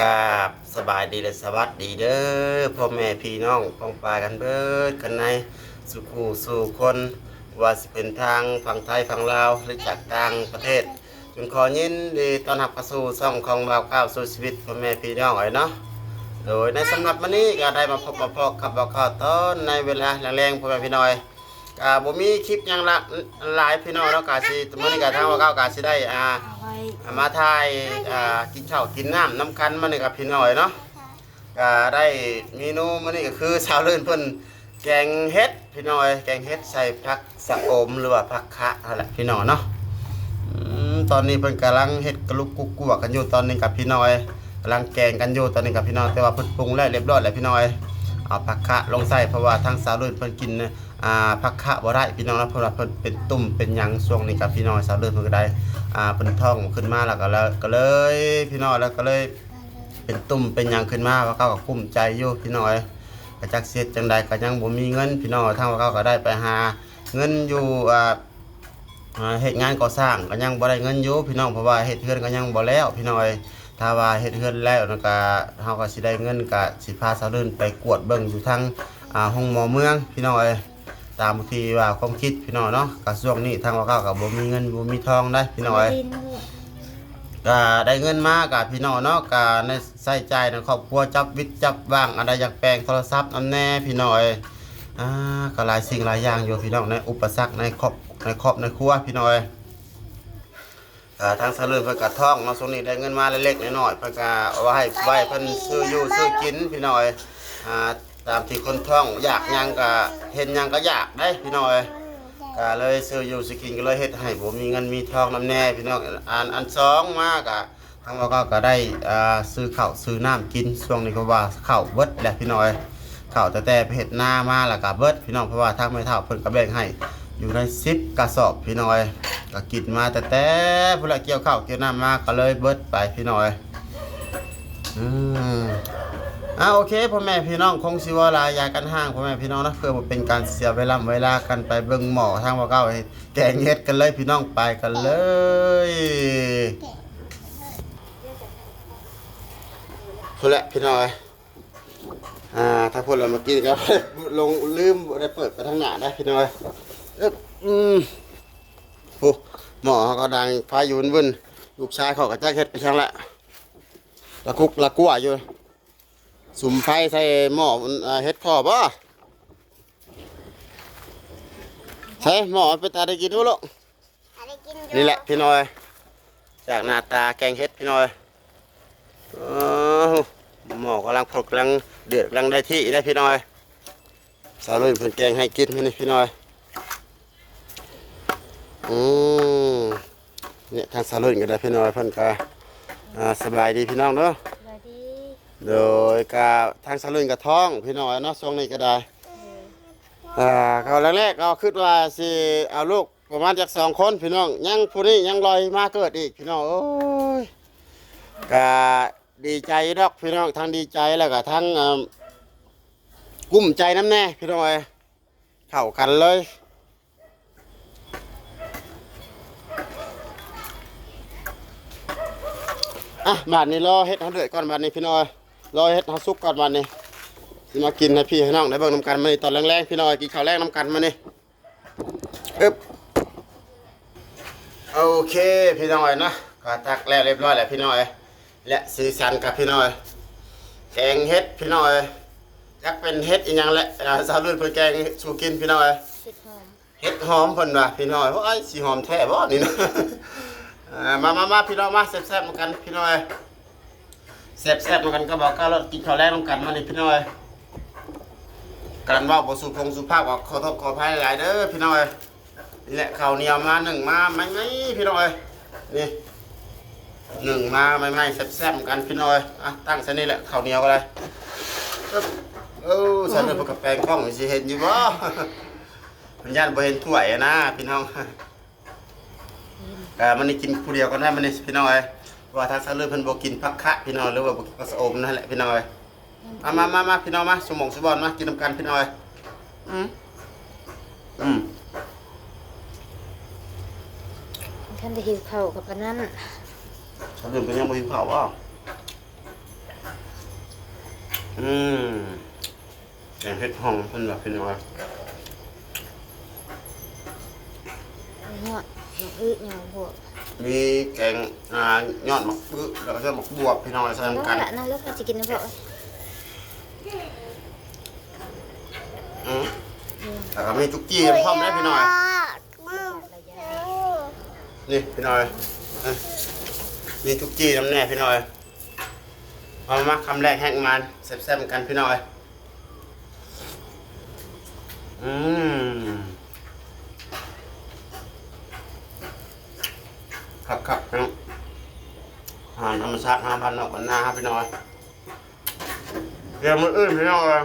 ກາບສະບາຍດີ ແລະ ສະຫວັດດີເດີ ພໍ່ແມ່ພີ່ນ້ອງປ້ອງປາຍກັນເບີດກັນໃນສູ່ຄູ່ສູ່ຄົນ, ບໍ່ວ່າຊິເປັນທາງຝັ່ງໄທຝັ່ງລາວ ຫຼື ຈາກຕ່າງປະເທດ, ຈຶ່ງຂໍຍິນດີຕ້ອນຮັບເຂົ້າສູ່ຊ່ອງຂອງບ່າວກ້າວສູ້ຊີວິດ ພໍ່ແມ່ພີ່ນ້ອງເອີຍເນາະ. ໂດຍໃນສຳລັບມື້ນີ້ກໍໄດ້ມາພົບມາພໍ້ກັບບ່າວກ້າວຕອນໃນເວລາແລງໆ ພໍ່ແມ່ພີ່ນ້ອງເອີຍ. ກະບໍ່ມີຄລິບຫຍັງຫຼາຍພີ່ນ້ອງເນາະ, ກະຊິ ມື້ນີ້ກະທາງບ່າວກ້າວກະຊິໄດ້ ອ່າ ມາຖ່າຍ ອ່າ ກິນເຂົ້າກິນນ້ຳນຳກັນມື້ນີ້ກະພີ່ນ້ອງເນາະ. ກະໄດ້ເມນູມື້ນີ້ກະຄືສາວລື່ນເພິ່ນແກງເຫັດພີ່ນ້ອງເອີຍ, ແກງເຫັດໃສ່ຜັກຊະອົມ ຫຼືວ່າຜັກຄະຫັ້ນແຫຼະພີ່ນ້ອງເນາະ. ອືມ ຕອນນີ້ເພິ່ນກຳລັງເຮັດກະລຸກກຸກກົວກັນຢູ່ຕອນນີ້ກະພີ່ນ້ອງເອີຍ, ກຳລັງແກງກັນຢູ່ຕອນນີ້ກະພີ່ນ້ອງ, ແຕ່ວ່າເພິ່ນປຸງແລ້ວລຽບຮ້ອຍແລ້ວພີ່ນ້ອງເອີຍ. ເອົາຜັກຄະລົງໃສ່ ເພາະວ່າທາງສາວລື່ນເພິ່ນກິນ ອ່າ ຜັກຄະບໍ່ໄດ້ພີ່ນ້ອງເນາະ, ເພາະວ່າເພິ່ນເປັນຕຸ່ມເປັນຫຍັງຊ່ວງນີ້ກະພີ່ນ້ອງ. ສາວລື່ນເພິ່ນກະໄດ້ ອ່າ ເພິ່ນທ້ອງຂຶ້ນມາແລ້ວກະເລີຍ ກະເລີຍພີ່ນ້ອງ ແລ້ວກະເລີຍເປັນຕຸ່ມເປັນຫຍັງຂຶ້ນມາ, ວ່າເຂົາກະກຸ້ມໃຈຢູ່ພີ່ນ້ອງເອີຍ. ກະຈັກຊິເຮັດຈັ່ງໃດ ກະຍັງບໍ່ມີເງິນພີ່ນ້ອງ, ທາງວ່າເຂົາກະໄດ້ໄປຫາເງິນຢູ່ ອ່າ ເຮັດງານກໍ່ສ້າງກະຍັງບໍ່ໄດ້ເງິນຢູ່ພີ່ນ້ອງ, ເພາະວ່າເຮັດເຮືອນກະຍັງບໍ່ແລ້ວພີ່ນ້ອງເອີຍ. ຖ້າວ່າເຮັດເຮືອນແລ້ວນະກະ ເຮົາກະຊິໄດ້ເງິນ ກະຊິພາສາວລື່ນໄປກວດເບິ່ງຢູ່ທາງ ອ່າ ໂຮງໝໍເມືອງພີ່ນ້ອງເອີຍ, ຕາມທີ່ວ່າຄວາມຄິດພີ່ນ້ອງເນາະ. ກະຊ່ວງນີ້ທາງວ່າເຂົາກະບໍ່ມີເງິນບໍ່ມີທອງໃດ໋ພີ່ນ້ອງເອີຍ. ກະໄດ້ເງິນມາກະພີ່ນ້ອງເນາະ, ກະໃຊ້ຈ່າຍໃນຄອບຄົວ ຈັບວິດຈັບຫວ່າງ ອັນໃດຢາກແປງໂທລະສັບນຳແດ່ພີ່ນ້ອງເອີຍ. ອ່າ ກະຫຼາຍສິ່ງຫຼາຍຢ່າງຢູ່ພີ່ນ້ອງ, ໃນອຸປະສັກໃນຄອບ ໃນຄອບໃນຄົວພີ່ນ້ອງເອີຍ. ອ່າ ທາງສາວລື່ນເພິ່ນກະທ້ອງເນາະ, ຊ່ວງນີ້ໄດ້ເງິນມາເລັກໆນ້ອຍໆ ເພິ່ນກະເອົາໄວ້ໃຫ້ ໄວ້ໃຫ້ເພິ່ນຊື້ຢູ່ຊື້ກິນພີ່ນ້ອງເອີຍ. ອ່າ ຕາມທີ່ຄົນທ້ອງຢາກຫຍັງກະ ເຫັນຫຍັງກະຢາກໃດ໋ພີ່ນ້ອງເອີຍ, ກະເລີຍຊື້ຢູ່ຊື້ກິນ ກະເລີຍເຮັດໃຫ້ບໍ່ມີເງິນມີທອງນຳແດ່ພີ່ນ້ອງ. ອັນ ອັນສອງມາກະ ທາງເຮົາກະໄດ້ ອ່າ ຊື້ເຂົ້າຊື້ນ້ຳກິນຊ່ວງນີ້ ເພາະວ່າເຂົ້າເບິດແລ້ວພີ່ນ້ອງເອີຍ. ເຂົ້າແຕ່ ແຕ່ໄປເຮັດນາມາແລ້ວກະເບິດພີ່ນ້ອງ, ເພາະວ່າທາງແມ່ເຖົ້າເພິ່ນກະແບ່ງໃຫ້ຢູ່ໃນສິບກະສອບພີ່ນ້ອງເອີຍ. ກະກິນມາແຕ່ ແຕ່ພຸ້ນລະ, ກ່ຽວເຂົ້າກ່ຽວນ້ຳມາກະເລີຍເບິດໄປພີ່ນ້ອງເອີຍ. ອືມ ອ່າ ໂອເຄ ພໍ່ແມ່ພີ່ນ້ອງ ຄົງຊິເວົ້າຫຼາຍຢ່າກັນຫ້າງ ພໍ່ແມ່ພີ່ນ້ອງເນາະ, ເພື່ອບໍ່ເປັນການເສຍເວລາ ເວລາກັນ. ໄປເບິ່ງໝໍທາງບ່າວກ້າວເຮັດແກງເຫັດກັນເລີຍພີ່ນ້ອງ, ໄປກັນເລີຍ. ພຸ້ນແຫຼະພີ່ນ້ອງເອີຍ. ອ່າ ທາງພຸ້ນລະມາກິນກັນ ລົງ ລືມບໍ່ໄດ້ເປີດໄປທາງໜ້າໄດ໋ພີ່ນ້ອງເອີຍ. ອຶບ ອືມ ໂອ້ ໝໍເຮົາກະດັງໄຟຢູ່ວຶ່ນໆ, ລູກຊາຍເຂົາກະຈັກເຮັດໄປທາງລະ ລະກຸກລະກົວຢູ່. ສຸມໄຟໃສ່ໝໍ້ ເຮັດຄໍ່ບໍ່? ໃສ່ໝໍ້ ເປັນຕາໄດ້ກິນບໍ່ລູກ? ຕາໄດ້ກິນຢູ່. ນີ້ແຫຼະພີ່ນ້ອງເອີຍ ຈາກໜ້າຕາແກງເຫັດພີ່ນ້ອງເອີຍ. ເອີ ໝໍ້ກຳລັງພົດ ກຳລັງເດືອດ ກຳລັງໄດ້ທີ່ໄດ໋ພີ່ນ້ອງເອີຍ. ສາວລຸ້ນເພິ່ນແກງໃຫ້ກິນມື້ນີ້ພີ່ນ້ອງເອີຍ. ອືມ ນີ້ທາງສາວລຸ້ນກະໄດ້ພີ່ນ້ອງເອີຍ ເພິ່ນກະ ອ່າ ສະບາຍດີພີ່ນ້ອງເດີ. ສະບາຍດີ. ໂດຍ ກະທາງສາວລຸ້ນກະທ້ອງພີ່ນ້ອງເອີຍເນາະ ຊ່ວງນີ້ກະໄດ້. ເອີ ອ່າ ກະແລກໆ ກະຄິດວ່າຊິເອົາລູກປະມານຈັກສອງຄົນພີ່ນ້ອງ ຍັງຜູ້ນີ້ຍັງລອຍມາເກີດອີກພີ່ນ້ອງເອີຍ. ກະດີໃຈຢູ່ດອກພີ່ນ້ອງ ທັງດີໃຈແລ້ວກະທັງ ອ່າ ກຸ້ມໃຈນຳແດ່ພີ່ນ້ອງເອີຍ ເຂົ້າກັນເລີຍ. ອ່ະ ບາດນີ້ລໍເຫັດເຮົາເດືອດກ່ອນບາດນີ້ພີ່ນ້ອງເອີຍ ລໍເຫັດເຮົາສຸກກ່ອນບາດນີ້ ຊິມາກິນໃຫ້ພີ່ໃຫ້ນ້ອງໄດ້ເບິ່ງນຳກັນມື້ນີ້ຕອນແລງໆ ພີ່ນ້ອງເອີຍ ກິນເຂົ້າແລງນຳກັນມື້ນີ້. ອຶບ ໂອເຄພີ່ນ້ອງເອີຍເນາະ ກະຕັກແລ້ວລຽບຮ້ອຍແລ້ວພີ່ນ້ອງເອີຍ. ແລະ ສີສັນກະພີ່ນ້ອງເອີຍ ແກງເຫັດພີ່ນ້ອງເອີຍ ຈັກເປັນເຫັດອີ່ຫຍັງແຫຼະ ອ່າ ສາວລຸ້ນເພິ່ນແກງສູ່ກິນພີ່ນ້ອງເອີຍ. ເຫັດຫອມ ເຫັດຫອມເພິ່ນວ່າພີ່ນ້ອງເອີຍ. ໂອ້ຍ ຊິຫອມແທ້ບໍ່ນີ້ນະ? ອ່າ ມາໆໆ ພີ່ນ້ອງມາ ແຊບໆນຳກັນພີ່ນ້ອງເອີຍ. ແຊບໆນຳກັນກັບບ່າວກ້າວໂລດ ກິນເຂົ້າແລງນຳກັນມື້ນີ້ພີ່ນ້ອງເອີຍ. ການເວົ້າບໍ່ສຸພງສຸພາບ ກໍຂໍໂທດຂໍອະໄພຫຼາຍໆເດີພີ່ນ້ອງເອີຍ. ນີ້ແຫຼະ ເຂົ້າໜຽວມາ ໜຶ້ງມາໃໝ່ໆ ພີ່ນ້ອງເອີຍ. ນີ້ ໜຶ້ງມາໃໝ່ໆ ແຊບໆນຳກັນພີ່ນ້ອງເອີຍ. ອ່ະ ຕັ້ງໃສ່ນີ້ແຫຼະ ເຂົ້າໜຽວກະໄດ້. ເອີ ສາວເດີ ເພິ່ນກະແປງກ້ອງ ຊິເຫັນຢູ່ບໍ່? ເພິ່ນຢ້ານບໍ່ເຫັນຖ້ວຍຫັ້ນນາພີ່ນ້ອງ. ກະມື້ນີ້ກິນຜູ້ດຽວກ່ອນໄດ້ມື້ນີ້ພີ່ນ້ອງເອີຍ ເພາະວ່າທາງສາວເລີດເພິ່ນບໍ່ກິນຜັກຄະພີ່ນ້ອງ ຫຼືວ່າບໍ່ກິນຜັກຊະອົມນັ້ນແຫຼະພີ່ນ້ອງເອີຍ. ມາ ມາ ມາ ມາ ພີ່ນ້ອງມາ ສູ່ໝ່ອງສູ່ບ່ອນມາກິນນຳກັນພີ່ນ້ອງເອີຍ. ອືມ ອືມ ຄັນໄດ້ຫິວເຂົ້າກະປານນັ້ນ ສາວເລີດເພິ່ນຍັງບໍ່ຫິວເຂົ້າບໍ່? ອືມ ແກງເຫັດຫອມເພິ່ນວ່າເປັນຫຍັງວະ? ຍອດໝາກອຶ ຍອດບວບ ມີແກງ ອ່າ ຍອດໝາກອຶ ແລ້ວກໍຍອດໝາກບວບ ພີ່ນ້ອງ ໃສ່ນຳກັນ. ນັ້ນລູກ ຊິກິນນຳພໍ່. ອືມ ແລ້ວກໍມີຈຸກຈີ່ນຳພ້ອມເດ້ ພີ່ນ້ອງ. ນີ້ພີ່ນ້ອງເອີຍ ເອີ ມີຈຸກຈີ່ນຳແດ່ພີ່ນ້ອງເອີຍ. ເອົາມາ ຄຳແລກແຮງມັນ ແຊບໆ ນຳກັນພີ່ນ້ອງເອີຍ. ອືມ ຄັກໆ ເນາະ ອາຫານທຳມະຊາດເຮົາ ບ້ານນອກບ້ານນາເຮົາ ພີ່ນ້ອງເອີຍ. ດຽວມື້ອື່ນ ພີ່ນ້ອງເອີຍ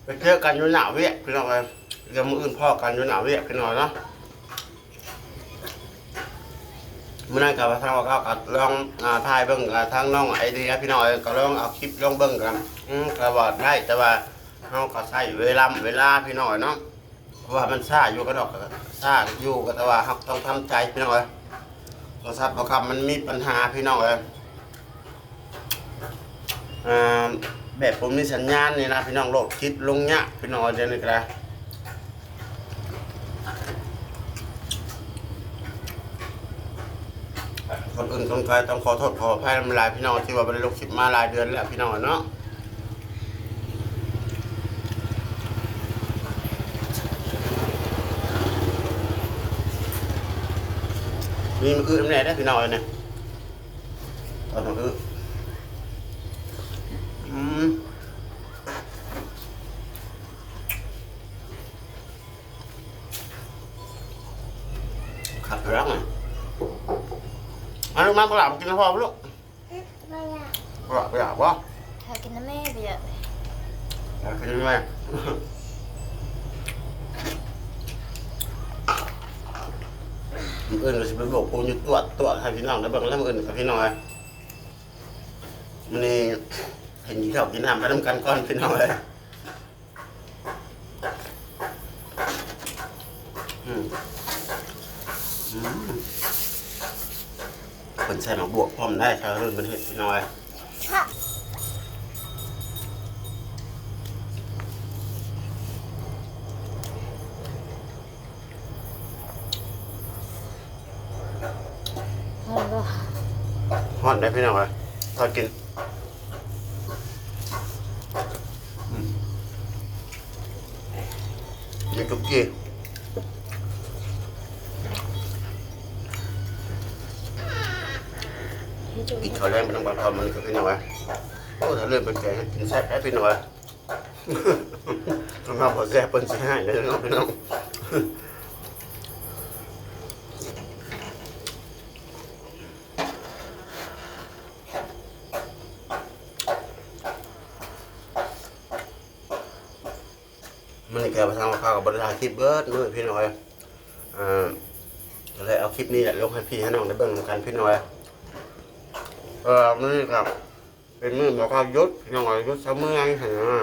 ໄປເຈີກັນຢູ່ໜ້າວຽກ ພີ່ນ້ອງເອີຍ. ດຽວມື້ອື່ນພໍ້ກັນຢູ່ໜ້າວຽກ ພີ່ນ້ອງເນາະ. ມື້ນັ້ນກໍວ່າທາງເຮົາກໍລອງ ອ່າ ຖ່າຍເບິ່ງກັບທາງນ້ອງໄອເດຍ ພີ່ນ້ອງເອີຍ. ກໍລອງເອົາຄລິບລອງເບິ່ງກັນ ອືມ ກໍວ່າໄດ້ ແຕ່ວ່າເຮົາກໍໃຊ້ເວລາ ເວລາ ພີ່ນ້ອງເອີຍເນາະ. ເພາະວ່າມັນຊ້າຢູ່ ກະດອກກໍຊ້າຢູ່ ກໍແຕ່ວ່າເຮົາຕ້ອງທຳໃຈ ພີ່ນ້ອງເອີຍ. ໂທລະສັບເຮົາກໍມັນມີປັນຫາ ພີ່ນ້ອງເອີຍ. ອ່າ ແບບບໍ່ມີສັນຍານນີ້ນະ ພີ່ນ້ອງ ໂຫຼດຄລິບລົງຍາກ ພີ່ນ້ອງເອີຍ ດຽວນີ້ກໍໄດ້. ກ່ອນອື່ນກ່ອນໄກຕ້ອງຂໍໂທດຂໍອະໄພນຳຫຼາຍ ພີ່ນ້ອງ ທີ່ວ່າບໍ່ໄດ້ລົງຄລິບມາຫຼາຍເດືອນແລ້ວ ພີ່ນ້ອງເນາະ. ມີມື້ອື່ນນຳແດ່ເດີ ພີ່ນ້ອງເອີຍ ນີ້ ຕອນມື້ ອືມ ຄັກຢູ່ແລ້ວ. ມາລູກ ມາ ບັກຫຼ້າ ມາກິນນຳພໍ່ລູກ. ບໍ່ຢາກ ບໍ່ຢາກບໍ່? ຖ້າກິນນຳແມ່ ບໍ່ຢາກ ຢາກກິນນຳແມ່. ມື້ອື່ນກໍຊິໄປໂບກປູນຢູ່ ຕວດ ຕວດໃຫ້ພີ່ນ້ອງໄດ້ເບິ່ງແລ້ວ ມື້ອື່ນກັບພີ່ນ້ອງເອີຍ. ມື້ນີ້ເຫັນກິນເຂົ້າກິນນ້ຳໄປນຳກັນກ່ອນ ພີ່ນ້ອງເອີຍ. ອືມ ອືມ ເພິ່ນໃສ່ໝາກບວບພ້ອມໄດ້ ຖ້າເພິ່ນເຮັດ ພີ່ນ້ອງເອີຍ. ຮ້ອນບໍ່? ຮ້ອນເດ້ ພີ່ນ້ອງເອີຍ ຖ້າກິນ ອືມ ມີຈຸກຈີ່ ກິນເຂົ້າແລງໄປນຳກັນ ເຂົ້າມັນກໍ ພີ່ນ້ອງເອີຍ. ໂອ້ ຖ້າເລີ່ມເປັນແກງ ກິນແຊບແທ້ ພີ່ນ້ອງເອີຍ. ຄັນວ່າບໍ່ແຊບເພິ່ນຊິຮ້າຍເດີເນາະ ພີ່ນ້ອງ. ມື້ນີ້ກໍທາງເຮົາກໍບໍ່ໄດ້ຖ່າຍຄລິບເບິດມື້ ພີ່ນ້ອງເອີຍ. ເອີ ກໍເລີຍເອົາຄລິບນີ້ແຫຼະລົງໃຫ້ພີ່ໃຫ້ນ້ອງໄດ້ເບິ່ງນຳກັນ ພີ່ນ້ອງເອີຍ. ເອີ ມື້ນີ້ກໍ ເປັນມື້ໝໍເຂົາຢຸດ ພີ່ນ້ອງເອີຍ ຢຸດຊະເມື່ອຍຫັ້ນນະ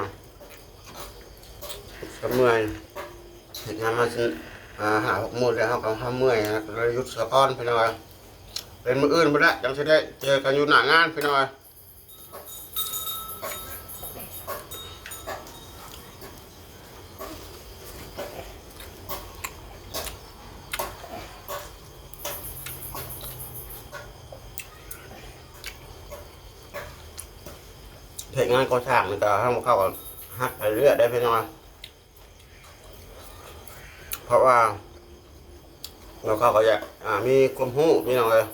ຊະເມື່ອຍ ເຮັດງານມາ ອ່າ ຫ້າຫົກມື້ແລ້ວ ເຮົາກໍເຮົາເມື່ອຍນະ ກໍເລີຍຢຸດຊະກ່ອນ ພີ່ນ້ອງເອີຍ. ເປັນມື້ອື່ນພຸ້ນແຫຼະ ຈັ່ງຊິໄດ້ເຈີກັນຢູ່ໜ້າງານ ພີ່ນ້ອງເອີຍ. ເຮັດງານກໍ່ສ້າງນີ້ກໍ ທາງພວກເຂົາກໍຮັກໄປເລື້ອຍໄດ໋ ພີ່ນ້ອງ. ເພາະວ່າ ແລ້ວເຂົາກໍຢາກ ອ່າ ມີຄວາມຮູ້ ພີ່ນ້ອງເອີຍ.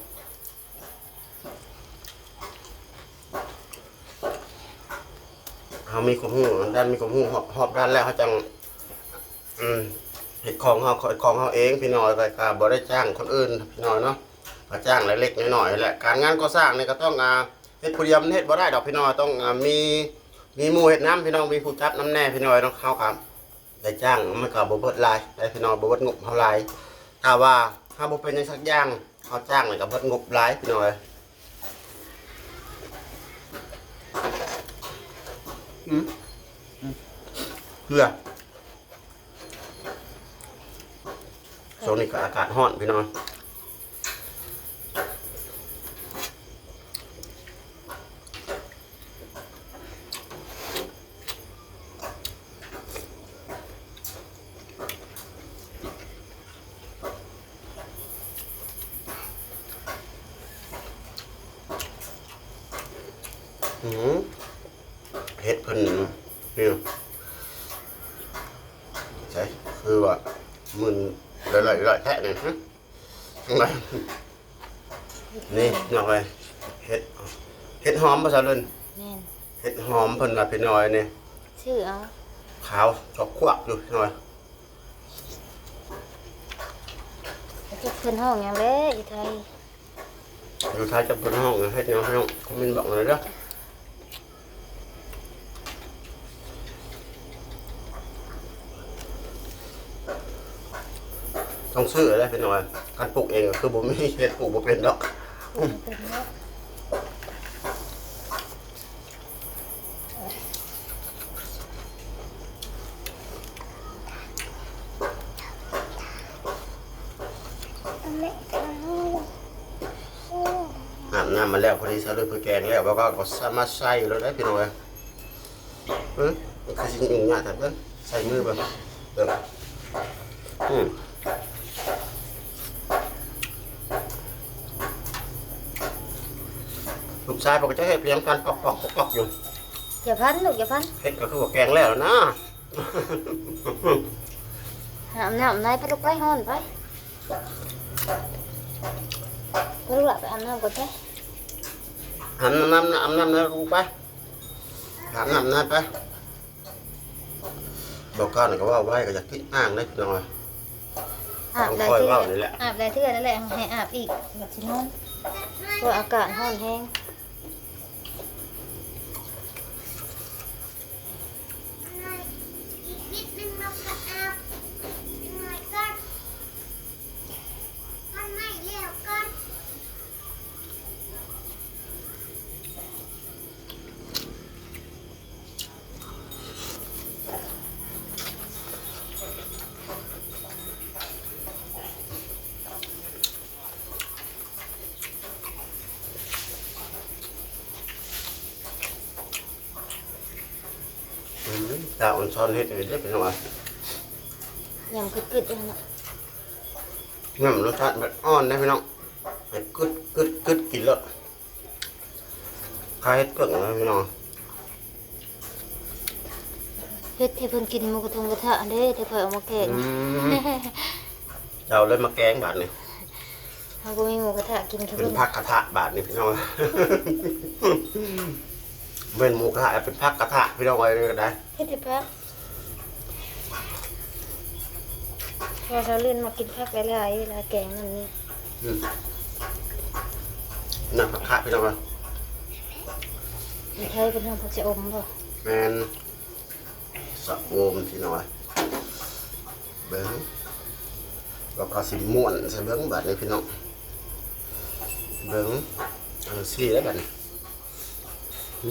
ເຮົາມີຄວາມຮູ້ ດ້ານ ມີຄວາມຮູ້ຮອບ ຮອບດ້ານແລ້ວ ເຮົາຈັ່ງ ອືມ ເຮັດຂອງເຮົາ ເຮັດຂອງເຮົາເອງ ພີ່ນ້ອງເອີຍ. ກໍບໍ່ໄດ້ຈ້າງຄົນອື່ນ ພີ່ນ້ອງເນາະ ກໍຈ້າງເລັກໆ ນ້ອຍໆ ແຫຼະ. ການງານກໍ່ສ້າງນີ້ກໍຕ້ອງ ອ່າ ເຮັດຜູ້ດຽວມັນເຮັດບໍ່ໄດ້ດອກ ພີ່ນ້ອງ. ຕ້ອງ ອ່າ ມີ ມີໝູ່ເຮັດນຳ ພີ່ນ້ອງ ມີຜູ້ຈັບນຳແດ່ ພີ່ນ້ອງເນາະ. ເຮົາກໍ ໄດ້ຈ້າງມັນກໍບໍ່ເບິດຫຼາຍໄດ໋ ພີ່ນ້ອງ ບໍ່ເບິດງົບເຮົາຫຼາຍ. ຖ້າວ່າເຮົາບໍ່ເປັນຫຍັງສັກຢ່າງ ເຮົາຈ້າງນີ້ກໍເບິດງົບຫຼາຍ ພີ່ນ້ອງເອີຍ. ອືມ ອືມ ເກືອ ຊ່ວງນີ້ກໍອາກາດຮ້ອນ ພີ່ນ້ອງ. ອືມ ເຫັດເພິ່ນນີ້ ໃສ ຄືວ່າມຶນຫຼອຍໆແທ້ນີ້ ຫຶ ຈັ່ງໃດ ນີ້ນ້ອງເອີຍ ເຫັດ ເຫັດຫອມບໍ່ສາວເລີນ? ແມ່ນ ເຫັດຫອມເພິ່ນວ່າພີ່ນ້ອງເອີຍນີ້ ຊື້ເອົາ ຂາວຈອກຄວກຢູ່ພີ່ນ້ອງເອີຍ. ຈັກເພິ່ນຮ້ອງຫຍັງແຫຼະຢູ່ໄທ ຢູ່ໄທຈັກເພິ່ນຮ້ອງເຮັດຫຍັງພີ່ນ້ອງ ຄອມເມັນບອກໜ່ອຍເດີ. ຕ້ອງຊື້ແຫຼະພີ່ນ້ອງ ຄັນປູກເອງກໍຄືບໍ່ມີເຮັດ ປູກບໍ່ເປັນດອກ. ອາບນ້ຳມາແລ້ວ ພໍດີສາວເລີນເພິ່ນແກງແລ້ວ ບ່າວກາວກໍສາມາດໃສ່ໂລດໄດ້ພີ່ນ້ອງເອີຍ. ເອີ ມັນຄືຊິຫຍຸ້ງຍາກແທ້ ເບິ່ງ ໃສ່ມືເບິ່ງ ເອີ ອືມ ລູກຊາຍເພິ່ນກໍຈະເຮັດພຽງພັນປອກໆໆຢູ່. ຢ່າພັນລູກ ຢ່າພັນ ເຮັດກໍຄືວ່າແກງແລ້ວນະ. ຫາອາບນ້ຳໃນໄປລູກ ໄປ ຮ້ອນໄປ ໄປລູກຫຼ້າ ໄປອາບນ້ຳກ່ອນໄປ ອາບນ້ຳ ອາບນ້ຳໃນລູກໄປ ອາບນ້ຳໃນໄປ. ບໍ່ກ້ານກໍເວົ້າໄວ ກໍຢາກຕິດອ່າງເດ້ພີ່ນ້ອງ ອາບຫຼາຍເທື່ອ ອາບຫຼາຍເທື່ອແລ້ວແຫຼະ ໃຫ້ອາບອີກ ບັດຊິນອນ ເພາະອາກາດຮ້ອນແຮງ. ອືມ ຕາອອນຊອນເຮັດໃຫ້ເດ້ພີ່ນ້ອງ ຍຳກຶດໆຢູ່ຫັ້ນນະ ຍຳລົດຊາດແບບອ່ອນເດ້ພີ່ນ້ອງ ໃຫ້ກຶດໆໆ ກິນໂລດ. ຄາເຮັດເປືອກນະພີ່ນ້ອງ ເຮັດໃຫ້ເພິ່ນກິນໝູກະທົງກະທະເດ້ ແຕ່ຂ້ອຍເອົາມາແກງ ອືມ ເຈົ້າເລີຍມາແກງບາດນີ້ ເຮົາບໍ່ມີໝູກະທະກິນຄືເພິ່ນ ເປັນຜັກກະທະບາດນີ້ພີ່ນ້ອງ ແມ່ນໝູກະທະ ເປັນຜັກກະທະພີ່ນ້ອງເອີຍ ນີ້ກໍໄດ້ ເຮັດແຕ່ຜັກ. ວ່າສາວເລີນມັກກິນຜັກຫຼາຍໆ ເວລາແກງນັ້ນນີ້ ອືມ ນ້ຳຜັກຄະພີ່ນ້ອງເອີຍ ໃນໄທເພິ່ນເອີ້ນຜັກຊະອົມບໍ່? ແມ່ນ ຊະອົມພີ່ນ້ອງເອີຍ ເບິ່ງ ແລ້ວກໍຊິມ້ວນໃສ່ເບິ່ງບາດນີ້ພີ່ນ້ອງ ເບິ່ງ ເອົາຊີ້ແລ້ວບາດນີ້ ຫື.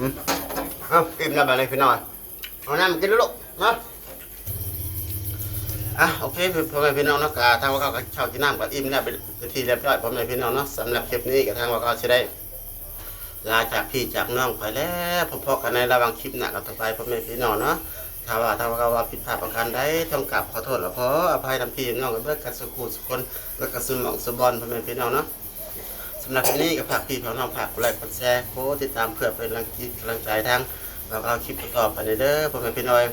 ອືມ ເອົ້າ ອີ່ມແລ້ວບາດນີ້ພີ່ນ້ອງ ເອົານ້ຳກິນລູກເນາະ. ອ່ະ ໂອເຄ ພໍ່ແມ່ພີ່ນ້ອງເນາະ ກະທາງວ່າເຮົາກໍເຂົ້າກິນນ້ຳກໍອີ່ມແລ້ວ ເປັນທີ່ຮຽບຮ້ອຍ ພໍ່ແມ່ພີ່ນ້ອງເນາະ. ສຳລັບຄລິບນີ້ກໍທາງວ່າເຮົາຊິໄດ້ລາຈາກພີ່ຈາກນ້ອງໄປແລ້ວ ພົບພໍ້ກັນໃນລະຫວ່າງຄລິບໜ້າກັນຕໍ່ໄປ ພໍ່ແມ່ພີ່ນ້ອງເນາະ. ຖ້າວ່າທາງວ່າເຮົາຜິດພາດປະການໃດ ຕ້ອງກາບຂໍໂທດ ແລະ ຂໍອະໄພນຳພີ່ນຳນ້ອງກັນເບິດກັນສູ່ຄູ່ສູ່ຄົນ ແລະ ກະສູ່ໝ່ອງສູ່ບ່ອນ ພໍ່ແມ່ພີ່ນ້ອງເນາະ. ສຳລັບຄລິບນີ້ກໍຝາກພີ່ຝາກນ້ອງ ຝາກກົດໄລກ໌ ກົດແຊ ກົດຕິດຕາມ ເພື່ອເປັນກຳລັງຈິດກຳລັງໃຈທາງບ່າວກາວຄລິບຕໍ່ໆໄປເດີ ພໍ່ແມ່ພີ່ນ້ອງ.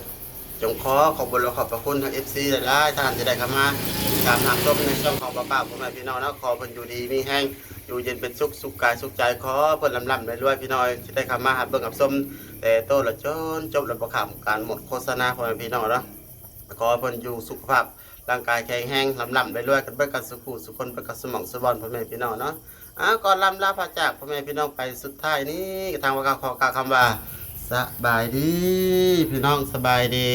ຈົ່ງຂໍຂອບບຸນ ແລະ ຂອບພະຄຸນທາງເອັຟຊີຫຼາຍໆທ່ານ ທີ່ໄດ້ເຂົ້າມາຕິດຕາມຮັບຊົມໃນຊ່ອງຂອງບ່າວກາວ ພໍ່ແມ່ພີ່ນ້ອງເນາະ. ຂໍເພິ່ນຢູ່ດີມີແຮງ ຢູ່ເຢັນເປັນສຸກ ສຸກກາຍສຸກໃຈ ຂໍເພິ່ນລ່ຳໆລວຍໆ ພີ່ນ້ອງ ທີ່ໄດ້ເຂົ້າມາຮັບເບິ່ງຮັບຊົມແຕ່ຕົ້ນລະຈົນຈົບ ແລະ ບໍ່ຂ້າມການໝົດໂຄສະນາ ພໍ່ແມ່ພີ່ນ້ອງເນາະ. ຂໍເພິ່ນຢູ່ສຸຂະພາບ ຮ່າງກາຍແຂງແຮງ ລ່ຳໆລວຍໆກັນເບິດກັນສູ່ຄູ່ສູ່ຄົນ ເບິດກັນສູ່ໝ່ອງສູ່ບ່ອນ ພໍ່ແມ່ພີ່ນ້ອງເນາະ. ອ່າ ກ່ອນລ່ຳລາພາຈາກພໍ່ແມ່ພີ່ນ້ອງໄປ ສຸດທ້າຍນີ້ ທາງວ່າເຮົາຂໍກ່າວຄຳວ່າ ສະບາຍດີ ພີ່ນ້ອງ ສະບາຍດີ.